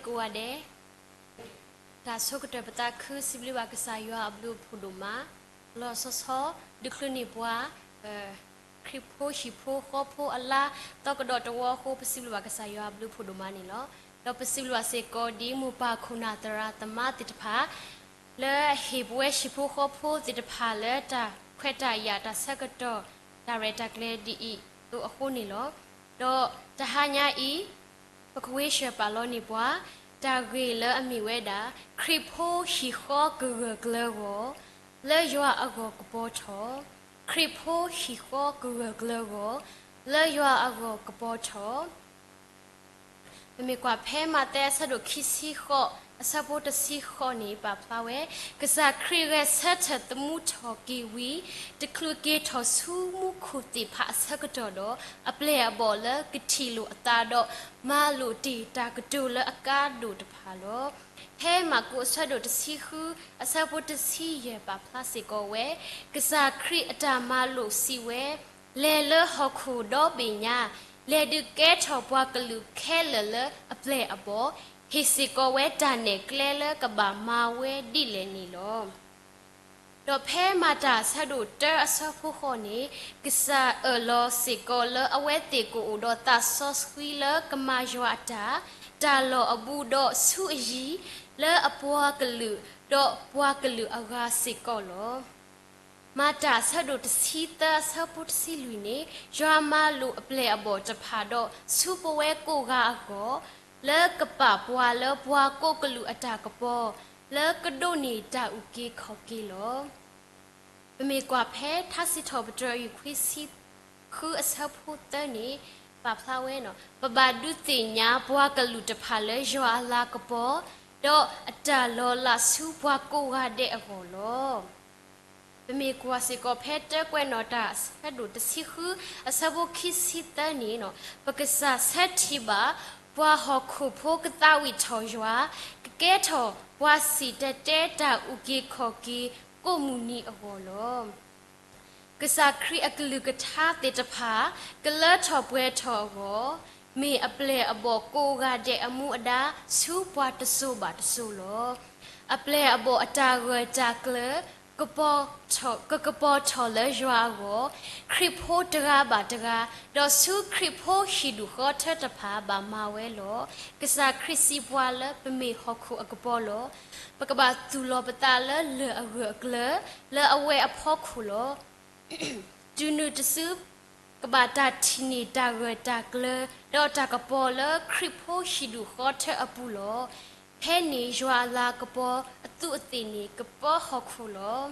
ကိးဂၤဒဲး, တၢ်ဆိကတၢၢ်ပသးခု စံးဘျုးဘၣ်ကစၢ်ယွၤအဘျုးအဖှိၣ်ဒိၣ်မး, လီၤဆီဆီ ဒုးချုးန့ၢ်ပှၤ ခရံာ်ဖိဟံၣ်ဖိဃီဖိအလါ သီကဒီးတဝီအဃိ ပစံးဘျုးဘၣ်ကစၢ်ယွၤအဘျုးအဖှိၣ်ဒိၣ်မးန့ၣ်လီၤ. ဒီးပစံးဘျုးဘၣ်စ့ၢ်ကီးဒ်မိၢ်ပၢ်ခိၣ်နၢ်သရၣ်သမါသ့ၣ်တဖၣ် လၢအဟ့ၣ်ပဝဲဟံၣ်ဖိဃီဖိသ့ၣ်တဖၣ်လၢတၢ်ခွဲးတၢ်ယာ်တၢ်ဆၢကတီၢ် တၢ်ရဲၣ်တၢ်ကျဲၤဒ်အံၤအသိးအဃိန့ၣ်လီၤ. ဒီးတဟါညါအံၤ ပကဝံစၢၤပာ်လီၤန့ၢ်ပှၤ တၢ်ဂ့ၢ်လၢအမ့ၢ်ဝဲဒၣ် ခရံာ်ဖိဟံၣ်ဃီကဂၢၢ်ကျၢၤအဂီၢ် လၢယွၤအဂီၢ်ကပီၤထီၣ်, ခရံာ်ဖိဟံၣ်ဃီကဂၢၢ်ကျၢၤအဂီၢ် လၢယွၤအဂီၢ်ကပီၤထီၣ်. ပမ့ၢ်ကွၢ်ဖဲမးသဲအဆၢဒိၣ်ခံဆံဃိး အဆၢဖိတဆံဃိးန့ၣ် ပာ်ဖျါဝဲ ကစၢ်ခရံာ်ဂဲၤဆၢထၢၣ်သမူထီၣ်က့ၤဝံၤ တချုးက့ၤထီၣ်ဆူမူခိၣ်သ့ၣ်တဖၣ်အဆၢကတီၢ်ဒီး အပျဲၢ်အဘီၣ်လၢကထံၣ်လိာ်အသးဒီး မၤလိာ်တ့ၢ်တၢ်ကတိၤလၢအကါဒိၣ်တဖၣ်လီၤ. ဖဲမၢ်ကူးအဆၢဒိၣ်တဆံဃု အဆၢဖိတဆံယဲၢ်ပာ်ဖျါစ့ၢ်ကီးဝဲ ကစၢ်ခရံာ်အတၢ်မၤလိာ်စံးဝဲ လဲၤလၢဟီၣ်ခိၣ်ဒီဘ့ၣ်ညါ, လဲၤဒုးကဲထီၣ်ပှၤကလုာ်ခဲလၢာ်လၢအပျဲၢ်အဘီၣ်, ဟ့ၣ်စ့ၢ်ကီးဝဲတၢ်နဲၣ်ကျဲလၢကဘၣ်မၤဝဲဒ်လဲၣ်န့ၣ်လီၤ. ဒီးဖဲမၤတၢ်အဆၢဒိၣ်တၢအဆၢဖိဃိးန့ၣ် ကစၢ်အၢၣ်လီၤစ့ၢ်ကီးလၢအဝဲသ့ၣ်ကအိၣ်ဒီးသးစီဆှံလၢကမၤယွၤအတၢ်, တၢ်လီၢ်အဘူးဒီးဆူအယံၤ လၢအပှၤကလုာ်ဒီးပှၤကလုာ်အဂၤစ့ၢ်ကီးလီၤ. မၤတၢ်အဆၢဒိၣ်တဆံသၢအဆၢဖိတဆံလွံၢ်န့ၣ် ယွၤမၤလိာ်အပျဲၢ်အဘီၣ်တဖၣ်ဒီးဆူပဝဲကိးဂၤအဂီၢ်, လၢကပာ်ပှၤလၢပှၤကိးကလုာ်အတၢ်ကပီၤ, လၢကဒိးန့ၢ်တၢ်အုၣ်က့ၤခီၣ်က့ၤလီၤ. ပမ့ၢ်ကွၢ်ဖဲထါစံးထီၣ်ပတြၢၤအယုၢ်ခွံဆံဃုအဆၢဖိသၢန့ၣ် ပာ်ဖျါဝဲ ပဘၣ်ဒုးသ့ၣ်ညါပှၤကလုာ်တဖၣ်လၢယွၤအလၤကပီၤ, ဒီးအတၢ်လီၤလးဆူပှၤကိးဂၤဒဲးအဂီၢ်လီၤ. ပမ့ၢ်ကွၢ်စ့ၢ်ကီးဖဲတၢကွဲးနီၣ်တၢ်အဆၢဒိၣ်တဆံဃု အဆၢဖိခံဆံသၢန့ၣ် ပကစၢ်ဆၢထံၣ်ဘၣ် ပှၤဟီၣ်ခိၣ်ဖိကသးဝံၣ်ထီၣ်ယွၤ, ကကဲထီၣ်ပှၤစံၣ်တဲၤတဲတၢ်အုၣ်က့ၤခီၣ်က့ၤကိးမုၢ်နံၤအဂီၢ်လီၤ. ကစၢ်ခရံာ်အကလုၢ်ကထါသ့ၣ်တဖၣ် ကလၢထီၣ်ပှဲၤထီၣ်အဂီၢ်, မ့ၢ်အပျဲၢ်အဘီၣ်ကိးဂၤဒဲးအမူအဒါ ဆူပှၤတစိၤဘၣ်တစိၤလီၤ. အပျဲၢ်အဘီၣ်အတၢ်ဂၢၢ်တၢ်ကျၢၤ ကပီၤထီၣ်, ကကပီၤထီၣ်လၢယွၤအဂီၢ်, ခရံာ်ဖိတဂၤဘၣ်တဂၤ, ဒီးဆူခရံာ်ဖိဟံၣ်ဒူၣ်ဃီထၢတဖၣ်ဘၣ်မၤဝဲလီၤ. ကစၢ်ခရံာ်စံးပှၤလၢပမ့ၢ်ဟီၣ်ခိၣ်အကပီၤလီၤ. ပကဘၣ်သူၣ်လီၤပသးလၢလၢၢ်အဂၢၢ်အကျၢၤ လၢအဝဲအဖီခိၣ်လီၤ. တုၤနုၤတစု ကဘၣ်တၢ်ထံၣ်န့ၢ်တၢ်ဂၢၢ်တၢ်ကျၢၤ ဒီးတၢ်ကပီၤလၢခရံာ်ဖိဟံၣ်ဒူၣ်ဃီထၢအပူၤလီၤ. ဖဲန့ၣ်ယွၤအလၤကပီၤအသူးအသ့ၣ်န့ၣ် ကပၢဟီၣ်ခိၣ်လီၤ.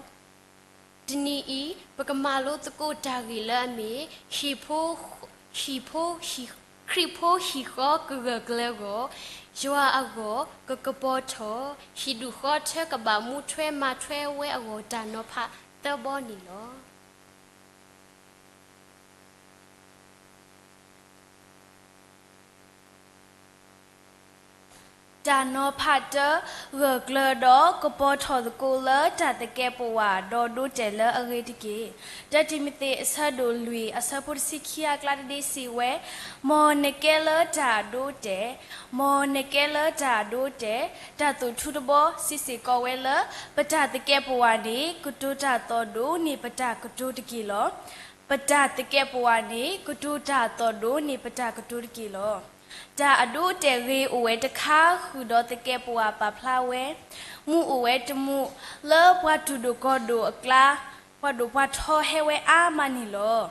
တနံၤအံၤ ပကမၤလိသကိးတၢ်ဂ့ၢ်လၢအမ့ၢ် ဟံၣ်ဖိ, ဟံၣ်ဖိ, ခရံာ်ဖိဟံၣ်ဃီကဂၢၢ်ကျၢၤအဂီၢ်, ယွၤအဂီၢ်ကကပီၤထီၣ်, ဟံၣ်ဒူၣ်ဃီထၢကဘၣ်မူထွဲမၤထွဲဝဲအဂီၢ် တၢ်နီၤဖးသၢဘီန့ၣ်လီၤ. တၢ်နီၤဖးတၢ, ဂၢၢ်ကျၢၤဒီးကပီၤထီၣ်သကိးလၢတၢ်သကဲးပဝးဒီးဒိတဲာ်လၢအဂ့ၤတက့ၢ်. တၢတံၤမသ့း အဆၢဒိၣ်လွံၢ် အဆၢဖိတဆံခံအကျါတဒ့စံးဝဲ, မ်နကဲလၢတၢ်အဒိတဲာ်, မ်နကဲလၢတၢ်အဒိတဲာ်, တၢ်သိၣ်ထူတဘီစံးစ့ၢ်ကီးဝဲလၢ ပတၢ်သကဲးပဝးန့ၣ် ကတိၤတၢ်သီၣ်ဒိၣ်န့ၢ်ပတၢ်ကတိၤတက့ၢ်လီၤ. ပတၢ်သကဲးပဝးန့ၣ် ကတိၤတၢ်သီၣ်ဒိၣ်န့ၢ်ပတၢ်ကတိၤတက့ၢ်လီၤ. တၢ်အဒိအတဲာ်ဂ့ၤအိၣ်ဝဲတခါဃုာ်ဒီးသကဲးပဝးပာ်ဖျါဝဲ, မူးအိၣ်ဝဲတမူး လၢပှၤတူၢ်ဒိၣ်ကီၢ်ဒိၣ်အကျါ ပှၤဒိၣ်ပှၤထီဟဲဝဲအါမးန့ၣ်လီၤ.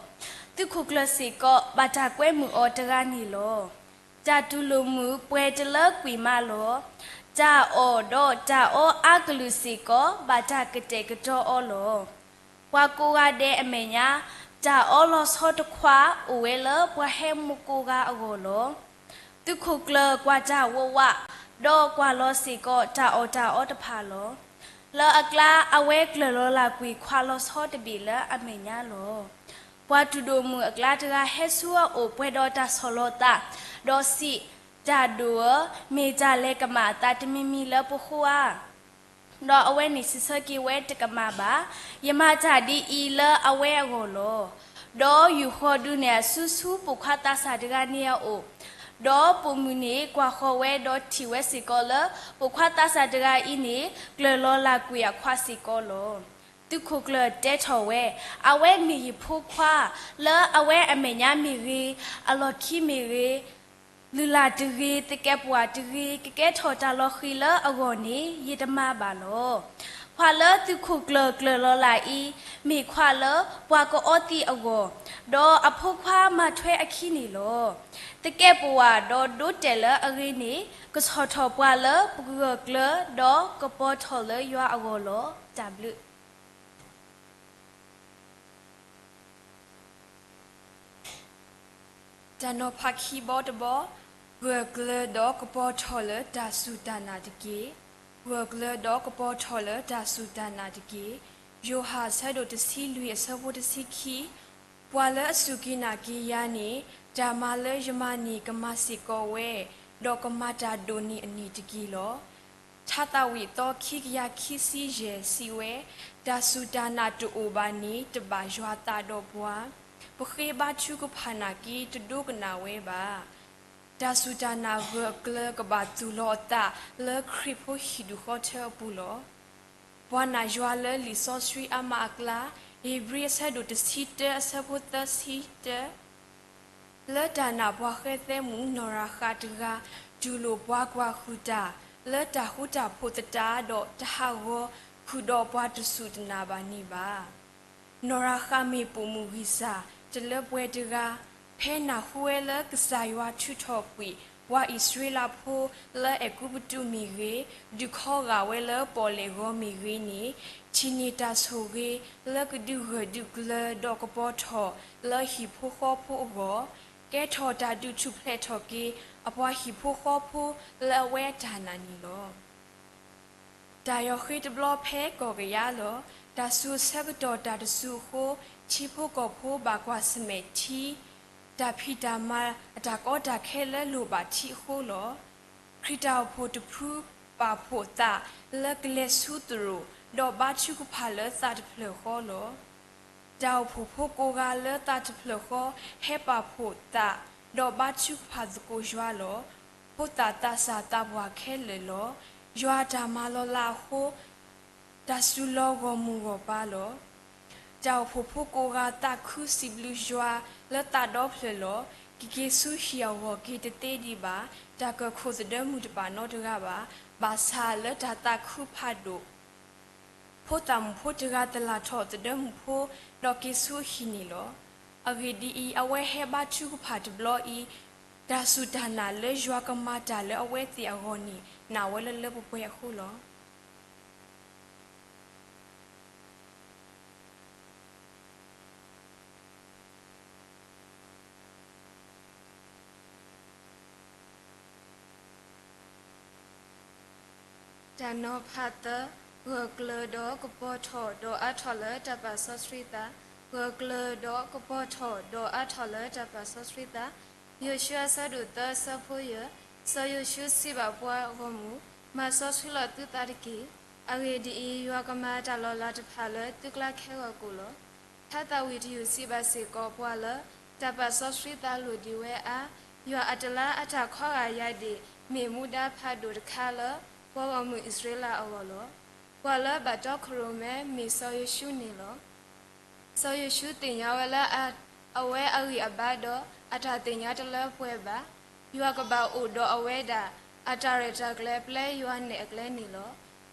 သုးခိၣ်ကျၢၢ်စ့ၢ်ကီး ဘၣ်တၢ်ကွဲမုာ်အီၤတဂၤန့ၣ်လီၤ. တၢ်တူၢ်လိာ်မုာ်ပှဲၤတလၢကွံာ်မးလီၤ. တၢ်အီၣ်ဒီးတၢ်အီအါကလုာ်စ့ၢ်ကီး ဘၣ်တၢ်ကတဲာ်ကတီၤအီၤလီၤ. ပှၤကိးဂၤဒဲးအမဲာ်ညါ တၢ်အီလီၤဆီတခွး အိၣ်ဝဲလၢပှၤဟဲမူးကိးဂၤအဂီၢ်လီၤ. သုးခိၣ်ကျၢၢ်ကွၢ်တၢ်ဝးဝး ဒီးကွၢ်လီၤစ့ၢ်ကီးတၢ်အီၣ်တၢ်အီတဖၣ်လီၤ. လၢအကျါ အဝဲကျၢၢ်လီၤလၢ်ကွံာ်ခွးလီၤဆီတဘ့ၣ်လၢအမဲာ်ညါလီၤ. ပှၤတူၢ်ဒိၣ်မုၣ်အကျါတဂၤဟဲဆူအအိၣ်ပှဲၤဒီးတၢ်ဆီၣ်လီၤသး, ဒီးစံး, တၢ်ဒိၣ်ဧၢ, မ့ၢ်တၢ်လဲၤကမၣ်အသးတမံၤမံၤလၢပဃိဧါ. ဒီးအဝဲန့ၣ်စံးဆၢက့ၤဝဲတကမၣ်ဘၣ်. ယမၤတၢ်ဒ်အံၤလၢအဝဲအဂီၢ်လီၤ. ဒီးယူာ်ဃီၤဒုးနဲၣ်အစုဆူပိာ်ခွါသးစၢ်တဂၤန့ၣ်အအိၣ်, ဒီးပိာ်မုၣ်န့ၣ်ကွၢ်ဃီၤဝဲ, ဒီးထံၣ်ဝဲစ့ၢ်ကီးလၢ ပိာ်ခွါသးစၢ်တဂၤအံၤန့ၣ် ကျၢၢ်လီၤလၢ်ကွံာ်အခီၣ်စ့ၢ်ကီးလီၤ. သုးခိၣ်ကျၢၢ်တဲထီၣ်ဝဲ, အဝဲမ့ၢ်ယဖိခွါ, လၢအဝဲအမဲာ်ညါမ့ၢ်ဂ့ၤ, အလီၢ်ခံမ့ၢ်ဂ့ၤ, လုၢ်လၢ်တဂ့ၤ, သကဲးပဝးတဂ့ၤ, ကကဲထီၣ်တၢ်လီၤဃံၤလၢအဂီၢ်န့ၣ် ယတမၤဘၣ်လီၤ. ပှၤလၢသုးခိၣ်ကျၢၢ်ကျၢၢ်လီၤလၢ်အံၤ, မ့ၢ်ပှၤလၢပှၤကအီသံးအဂီၢ်, ဒီးအဖိခွါမၤထွဲအခံန့ၣ်လီၤ. သကဲးပဝးဒီးဒိတဲာ်လၢအဂ့ၤန့ၣ် ကဆီၣ်ထီၣ်ပှၤလၢပဂၢၢ်ကျၢၤ, ဒီးကပီၤထီၣ်လၢယွၤအဂီၢ်လီၤ. တၢ်ဘျုး တၢ်နီၤဖးခံဘီတဘီ, ဂၢၢ်ကျၢၤဒီးကပီၤထီၣ်လၢတၢ်စူၢ်တၢ်နာ်တက့ၢ်. ဂၢၢ်ကျၢၤဒီးကပီၤထီၣ်လၢတၢ်စူၢ်တၢ်နာ်တက့ၢ်. ယိၤဟၣ်အဆၢဒိၣ်တဆံလွံၢ်အဆၢဖိတဆံခံ, ပှၤလၢအစူၢ်က့ၤနာ်က့ၤယၤန့ၣ် တၢ်မၤလၢယမၤန့ၣ်ကမၤစ့ၢ်ကီးဝဲ, ဒီးကမၤတၢ်ဒိၣ်န့ၢ်အန့ၣ်တက့ၢ်လီၤ. ထါသးဝံၣ်သီခံကယၤခံဆံယဲၢ်စံးဝဲ, တၢ်စူၢ်တၢ်နာ်တအိၣ်ဘၣ်န့ၣ် တဘၣ်ယွၤသးဒီးပှၤ, ပဃ့ဘါထုကဖၣ်နာ်က့ တဒိကနၣ်ဝဲဘၣ်. တၢ်စူၢ်တၢ်နာ်ဂၢၢ်အကျၢၤကဘၣ်သူၣ်လီၤအသးလၢခရံာ်ဖိဟံၣ်ဒူၣ်ဃီထၢအပူၤလီၤ. ပှၤနာ်ယွၤလၢလံာ်စီဆှံအါမးအကျါ, ဧ့ၤဘြံၤအဆၢဒိၣ်တဆံတၢအဆၢဖိသၢဆံတၢ လၢတၢ်နာ်ပှၤဃဲသဲမုၣ်နီၢ်ရၤဃးတဂၤ တူၢ်လိာ်ပှၤကွၢ်ဟုၣ်တၢ် လၢတၢ်ဃူတၢ်ဖိးသတးဒီးတဟးဂီၤ ဃုာ်ဒီးပှၤတစူၢ်တနာ်ဘၣ်န့ၣ်ဘၣ်. နီၢ်ရၤဃးမ့ၢ်ပိာ်မုၣ်ဂံၢ်စၢ်တလၢပှဲၤတဂၤ, ဖဲနၢ်ဟူဝဲလၢကစၢ်ယွၤထုးထီၣ်ကွံာ်ပှၤအံၣ်စရ့လးဖိလၢအဲၤကူပတူးမ့ၢ်ဂ့ၤ, ဒုးခီဂာ်ဝဲလၢပီၣ်လဲၣ်ဂီၤမ့ၢ်ဂ့ၤန့ၣ်, ထံၣ်န့ၢ်တၢ်ဆိၣ်ဂ့ၤလၢကဒုးဂၢၢ်ဒုးကျၢၤဒီးကပီၤထီၣ်လၢဟံၣ်ဖိဃီဖိအဂီၢ်, ကဲထီၣ်တၢ်ဒုးထူၣ်ဖျဲးထီၣ်က့ၤအပှၤဟံၣ်ဖိဃီဖိလၢအဝဲအတၢ်နာ်န့ၣ်လီၤ. တၢ်ယီၤဃ့တဘျီဖဲကီၢ်ကယၤလီၤ. တၢ်စူၤအဆၢကတီၢ်တၢ်တစူၤအဃိ, ထံဖိကီၢ်ဖိဘၣ်ကွၢ်ဆၢၣ်မဲာ်ထံ, တၢ်ဖံးတၢ်မၤအတၢ်ကီတၢ်ခဲလၢလိၣ်ဘၣ်ထံအဃိလီၤ. ခရံာ်တၢ်အိၣ်ဖှိၣ်တဖုပာ်ဖှိၣ်သးလၢကလဲၤဆူသရိာ်, ဒီးဘါထုကဖၣ်လၢသးတဖျၢၣ်ဃီလီၤ. တၢ်အိၣ်ဖှိၣ်ဖိကိးဂၤလၢသးတဖျၢၣ်ဃီ ဟဲပာ်ဖှိၣ်သး, ဒီးဘါထုကဖၣ်သကိးယွၤလီၤ. ဖိသၣ်သးစၢ်သးပှၢ်ခဲလၢာ်လီၤ. ယွၤအတၢ်မၤလီၤလးအဃိ တၢ်စူၤလီၤဂီၢ်မုၢ်ဂီၢ်ပၤလီၤ. တၢ်အိၣ်ဖှိၣ်ဖိကိးဂၤသးခုစံးဘျုးယွၤလၢသးဒီဖျၢၣ်လီၤ. ကက့ၤဆူဟံၣ်အဂီၢ်က့ၤတသ့ဒံးဘၣ်. တၢ်ကၢၢ်ခိၣ်သဒၢမုၢ်တဘၣ်နီတဂၤဘၣ်. ဘၣ်ဆၣ်လၢတၢ်သးခုဖးဒိၣ် ဖိသၣ်မုၣ်ဖိတဂၤသလၣ်ထီၣ်သဒၢမုၣ်ဖိ ဒီးက့ၤဆူအဟံၣ်န့ၣ်လီၤ. အဂ့ၢ်ဒ်အံၤ, အဝဲဟဲဘါထုကဖၣ်တဘျီအံၤ, တၢ်စူၢ်တၢ်နာ်လၢယွၤကမၤတၢ်လၢအဝဲသ့ၣ်အဂီၢ်န့ၣ် နာ်ဝဲလၢလၢပှဲၤပှဲၤအဃိလီၤ. တၢ်နီၤဖးသၢ, ဂၢၢ်ကျၢၤဒီးကပီၤထီၣ်ဒီးအါထီၣ်လၢတၢ်ပာ်စီဆှံသး, ဂၢၢ်ကျၢၤဒီးကပီၤထီၣ်ဒီးအါထီၣ်လၢတၢ်ပာ်စီဆှံသး, ယိၤၡူအဆၢဒိၣ်သၢအဆၢဖိယဲၢ်, စီၤယိၤၡူစံးဘၣ်ပှၤဂီၢ်မုၢ်, မၤစီဆှံလီၤသုသးတက့ၢ်. အဂ့ၢ်ဒ်အံၤ, ယွၤကမၤတၢ်လီၤလးတဖၣ်လၢသုကျါခဲဂီၤကိာ်လီၤ. ထါသးဝံၣ်တယုၢ်စံးဘၣ်စ့ၢ်ကီးပှၤလၢ တၢ်ပာ်စီဆှံသးလိၣ်ဒံးဝဲအါ, ယွၤအတလါအတၢ်ခီဂာ်ယၤဒၣ် မ့ၢ်မူဒါဖးဒိၣ်တခါလၢပှၤဂီၢ်မုၢ်အံၣ်စရ့လးအဂီၢ်လီၤ. ပှၤလၢဘၣ်တီခိၣ်ရိၣ်မဲမ့ၢ်စီၤယိၤၡူန့ၣ်လီၤ. စီၤယိၤၡူသ့ၣ်ညါဝဲလၢအဝဲအဂံၢ်အဘါဒီး အတၢ်သ့ၣ်ညါတလၢပှဲၤဘၣ်. ယွၤကဘၣ်အိၣ်ဒီးအဝဲဒၣ် အတၢ်ရဲၣ်တၢ်ကျဲၤပျဲယွၤနဲၣ်အကျဲန့ၣ်လီၤ.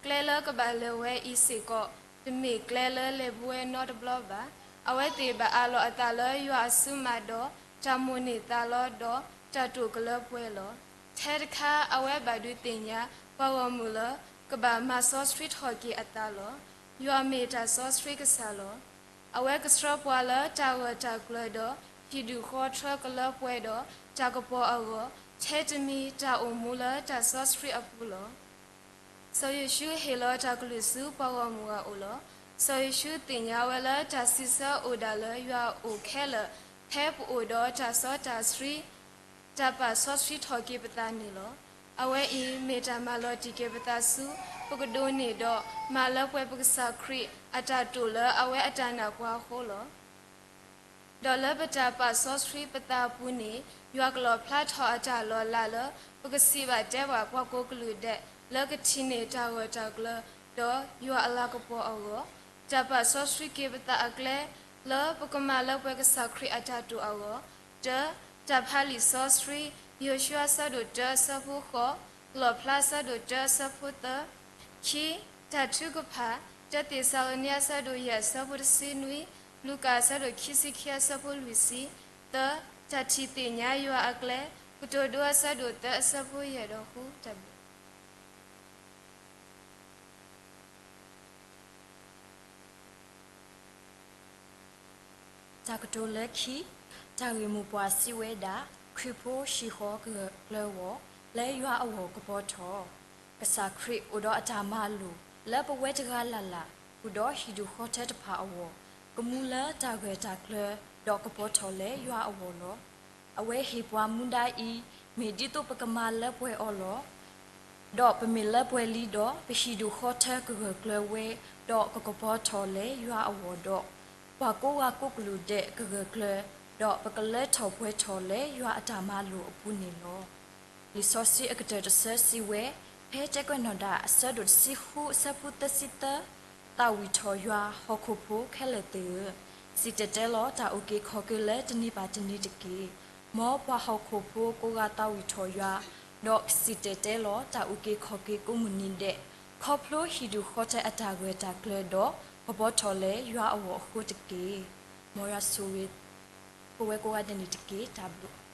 ကျဲလၢကဘၣ်လဲၤဝဲအံၤစ့ၢ်ကီး တမ့ၢ်ကျဲလၢလဲၤဘှဲနီတဘျီဘၣ်. အဝဲသ့ၣ်ဘၣ်အးလီၤအသးလၢယွၤအစုမၤဒီး တၢ်မိၣ်န့ၢ်သးလီဒီး တၢ်တိာ်ကလၢပှဲၤလီၤ. ထဲတခါ အဝဲဘၣ်ဒုးသ့ၣ်ညါ ပှၤဂီၢ်မုၢ်လၢ ကဘၣ်မၤစီဆှံထီၣ်က့ၤအသးလီၤ. ယွၤမ့ၢ်တၢ်စီဆှံကစၢ်လီၤ. အဝဲကဆှၢပှၤလၢတၢ်ဂၢၢ်တၢ်ကျၢၤဒီး ဟံၣ်ဒူၣ်ဃီထၢကလၢပှဲၤဒီး တၢ်ကပီၤအဂီၢ်, ထဲတမံၤတၢ်အိၣ်မူလၢတၢ်စီဆှံအပူၤလီၤ. စီၤယိၤၡူဟ့ၣ်လီၤတၢ်ကလုၢ်ဆူပှၤဂီၢ်မုၢ်အအိၣ်လီၤ. စီၤယိၤၡူသ့ၣ်ညါဝဲလၢတၢ်စံးဆၢအိၣ်ဒၣ်လၢယွၤအအိၣ်ခဲလၢာ် ဖဲပအိၣ်ဒီးတၢ်စီတၢ်ဆှံ တၢ်ပာ်စီဆှံထီၣ်က့ၤပသးန့ၣ်လီၤ. အဝဲအံၤမ့ၢ်တၢ်မၤလီၤတံၢ်က့ၤပသးဆူ ပကဒိးန့ၢ်ဒီးမၤလၢပှဲၤပကစၢ်ခရံာ်အတၢ်တိာ်လၢအဝဲအတၢ်နာ်ပှၤအဃိလီၤ. ဒီးလၢပတၢ်ပာ်စီဆှံပသးအပူၤန့ၣ်, ယွၤကလီၣ်ဖျါထီၣ်အတၢ်လီၤလးလၢ ပကစံးဘၣ်တဲဘၣ်ပှၤကိးကလုာ်ဒဲး လၢကထံၣ်န့ၢ်တၢ်ဂၢၢ်တၢ်ကျၢၤ ဒီးယွၤအလၤကပီၤအဂီၢ်, တၢ်ပာ်စီဆှံက့ၤပသးအကျဲ လၢပကမၤလၢပှဲၤကစၢ်ခရံာ်အတၢ်တိာ်အဂီၢ်, တၢ, တၢ်ဖးလံာ်စီဆှံ, ယိၤၡူအဆၢဒိၣ်တၢအဆၢဖိဃိး, လီၣ်ဖျါအဆၢဒိၣ်တၢအဆၢဖိသၢ, ခံ, တၢ်ထုကဖၣ်, တၢသ့းစၤလနံအဆၢဒိၣ်ယဲၢ်အဆၢဖိတဆံနွံ, လူၤကၣ်အဆၢဒိၣ်ခံဆံခံအဆၢဖိလွံၢ်ဆံ, သၢ, တၢ်ထံၣ်သ့ၣ်ညါယွၤအကျဲ, ကတိၤဒိအဆၢဒိၣ်သၢအဆၢဖိယဲၢ်ဒီးဃု, တၢ်ဘျုး တၢ်ကတိၤလၢခံ, တၢ်ဂ့ၢ်မိၢ်ပှၢ်စံးဝဲဒၣ်, ခရံာ်ဖိဟံၣ်ဃီကဂၢၢ်ကျၢၤအဂီၢ်, လၢယွၤအဂီၢ်ကပီၤထီၣ်, ကစၢ်ခရံာ်အိၣ်ဒီးအတၢ်မၤလိာ် လၢပဝဲတဂၤလၢ်လၢ်, ဃုာ်ဒီးဟံၣ်ဒူၣ်ဃီထၢတဖၣ်အဂီၢ်, ကမူလၢတၢ်ဂၢၢ်တၢ်ကျၢၤ, ဒီးကပီၤထီၣ်လၢယွၤအဂီၢ်လီၤ. အဝဲဟ့ၣ်ပှၤမူဒါအံၤ, မ့ၢ်ဒ်သိးပကမၤလၢပှဲၤအီၤလီၤ. ဒီးပမ့ၢ်လၢပှဲၤလံဒီး, ပဟံၣ်ဒူၣ်ဃီထၢကဂၢၢ်ကျၢၤဝဲ, ဒီးကကပီၤထီၣ်လၢယွၤအဂီၢ်ဒီး, ပှၤကိးဂၤကိးကလုာ်ဒဲးကဂၢၢ်ကျၢၤ, ဒီးပကလၢထီၣ်ပှဲၤထီၣ်လၢယွၤအတၢ်မၤလိာ်အပူၤန့ၣ်လီၤ. လံာ်စီဆှံအကတၢၢ်တဆၢစံးဝဲ, ဖဲတဲကွဲးနီၣ်တၢ်အဆၢဒိၣ်တဆံဃုအဆၢဖိသၢဆံသၢ, သးဝံၣ်ထီၣ်ယွၤဟီၣ်ခိၣ်ဖိခဲလၢာ်သ့ၣ်ဧၢ, စံၣ်တဲၤတဲလီၤတၢ်အုၣ်က့ၤခီၣ်က့ၤလၢတနံၤဘၣ်တနံၤတက့ၢ်. မ်ပှၤဟီၣ်ခိၣ်ဖိကိးဂၤသးဝံၣ်ထီၣ်ယွၤ, ဒီးကစံၣ်တဲၤတဲလီၤတၢ်အုၣ်က့ၤခီၣ်က့ၤကိးမုၢ်နံၤဒဲး, ခီဖျိဟံၣ်ဒူၣ်ဃီထၢအတၢ်ဂၢၢ်တၢ်ကျၢၤဒီး, ကပီၤထီၣ်လၢယွၤအဂီၢ်အဃိတက့ၢ်. မ်ယွၤဆိၣ်ဂ့ၤ ပဝဲကိးဂၤဒဲးန့ၣ်တက့ၢ်. တၢ်ဘျုး